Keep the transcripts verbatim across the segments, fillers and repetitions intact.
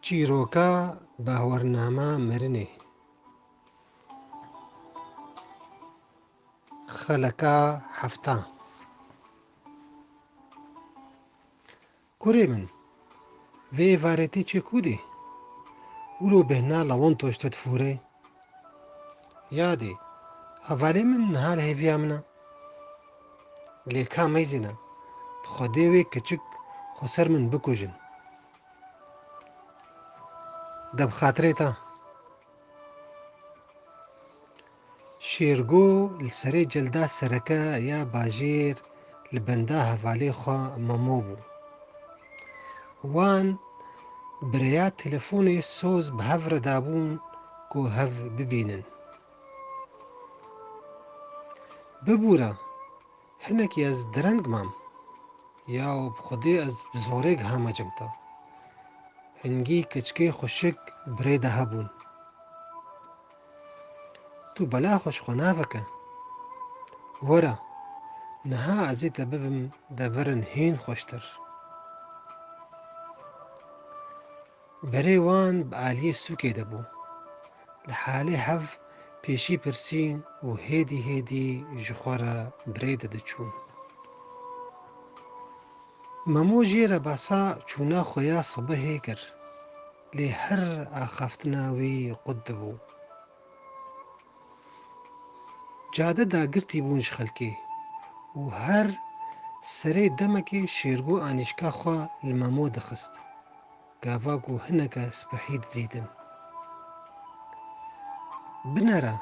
Çîroka Bawarnama Mirinê. Xeleka hefta. Kurê min, vê êvarê tê çê kûdê? Wilo bêhna lewon toştet fûrê. Yadê, hevalê min niha li hêviya min e. Lê ka meyzêne, bi Xwedê wê kiçik xwe ser min bikujin. De bi xatirê ta. Şêrgo li serê celda sereke ya bajêr li benda hevalê xwe Memo bû. Wan bi rêya telefonê soz bi hev re dabûn ku hev bibînin. Bibûre, hinekî ez dereng mam. Yaw bi Xwedê ez bi zorê gihame cem te. Hingî keçikê xweşik bi rê de hebûn. Tu bela xwe ji xwe naveke. Were, niha ez ê te bibim deverin hîn xweştir. Berê wan bi aliyê sûkê de bû. Li halê hev pêşî pirsîn û hêdî hêdî ji xwe re bi rê de diçûn. Memo jê re behsa çûna xwe ya sibehê kir, lê her axaftina wî qut dibû. Cade dagirtî bûn ji xelkê û her serê demekê Şêrgo anîşka xwe li Memo dixist. Gava ku hineke spehî didîtin. Binere,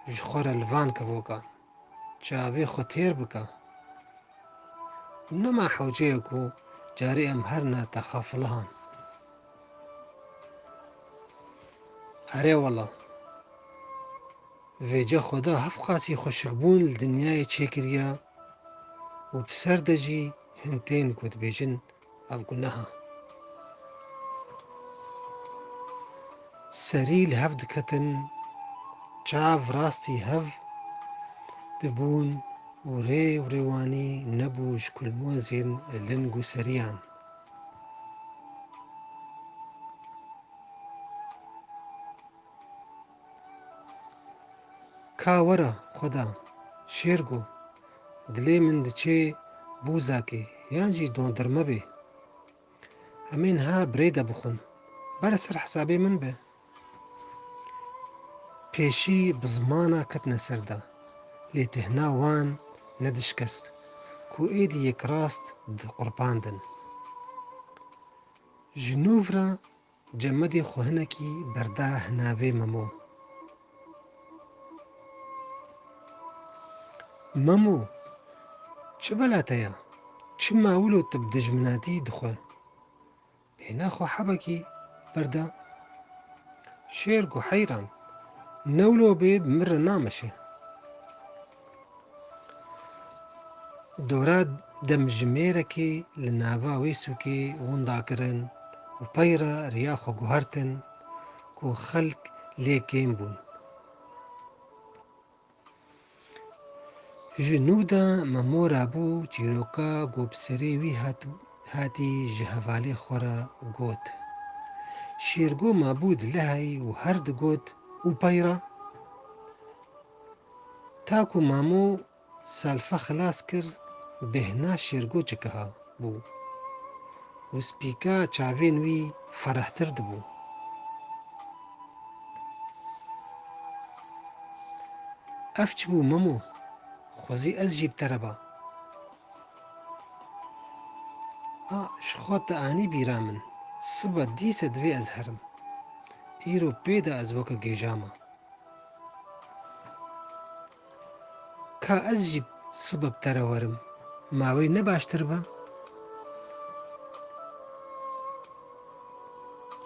ji xwe re li van kevokan, çavê xwe têr bike. Nema hewce ye ku carê em herine taxa filihan. Erê wela. Vêca Xweda hevqasî xweşikbûn li dinyayê çêkiriya û bi ser de jî hin tên ku dibêjin ev guneh e. Serî li hev diketin, çav rastî hev dibûn û rê û rêwanî nebû ji kulmozên ling û seriyan. Ka were, Xweda, Şêrgo, dilê min diçê bûzakê, yan jî dondirme bê. Em ê niha bi rê de bixwin. Bere ser hesabê min be. Pêşî bi zimana ketine ser de, lê tehna wan nedişkest, ku êdî yek rast diqurpandin. Ji nû re Cemedê xwe hinekî berda hinavê Memo. Memo, çi bela te ya? Çima wilo tu bi dijminatî dixwe? Bêhna xwe hebekî berda. Şêrgo heyran, ne wilo bê bi min re nameşe. Dora demjimêrekê li nava wê sûkê winda kirin û pey re riya xwe guhertin ku xelk lê kêm bûn. Ji nû de Memo rabû çîroka ku bi serê wî hat-, hatî ji hevalê xwe re got. Şêrgo mabû dilehayî û her digot û pey re. Ta ku Memo salfe xilas kir, bêhna Şêrgo çikeha bû û spîka çavên wî ferehtir dibû. Ev çi bû Memo? Xwezî ez jî bi te re ba. A, ji xwe te anî bîra min. Sibe dîse divê ez herim. Îro pê de ez weke gêja me. Ka ez jî sibe bi te re werim, ma wê ne baştir be?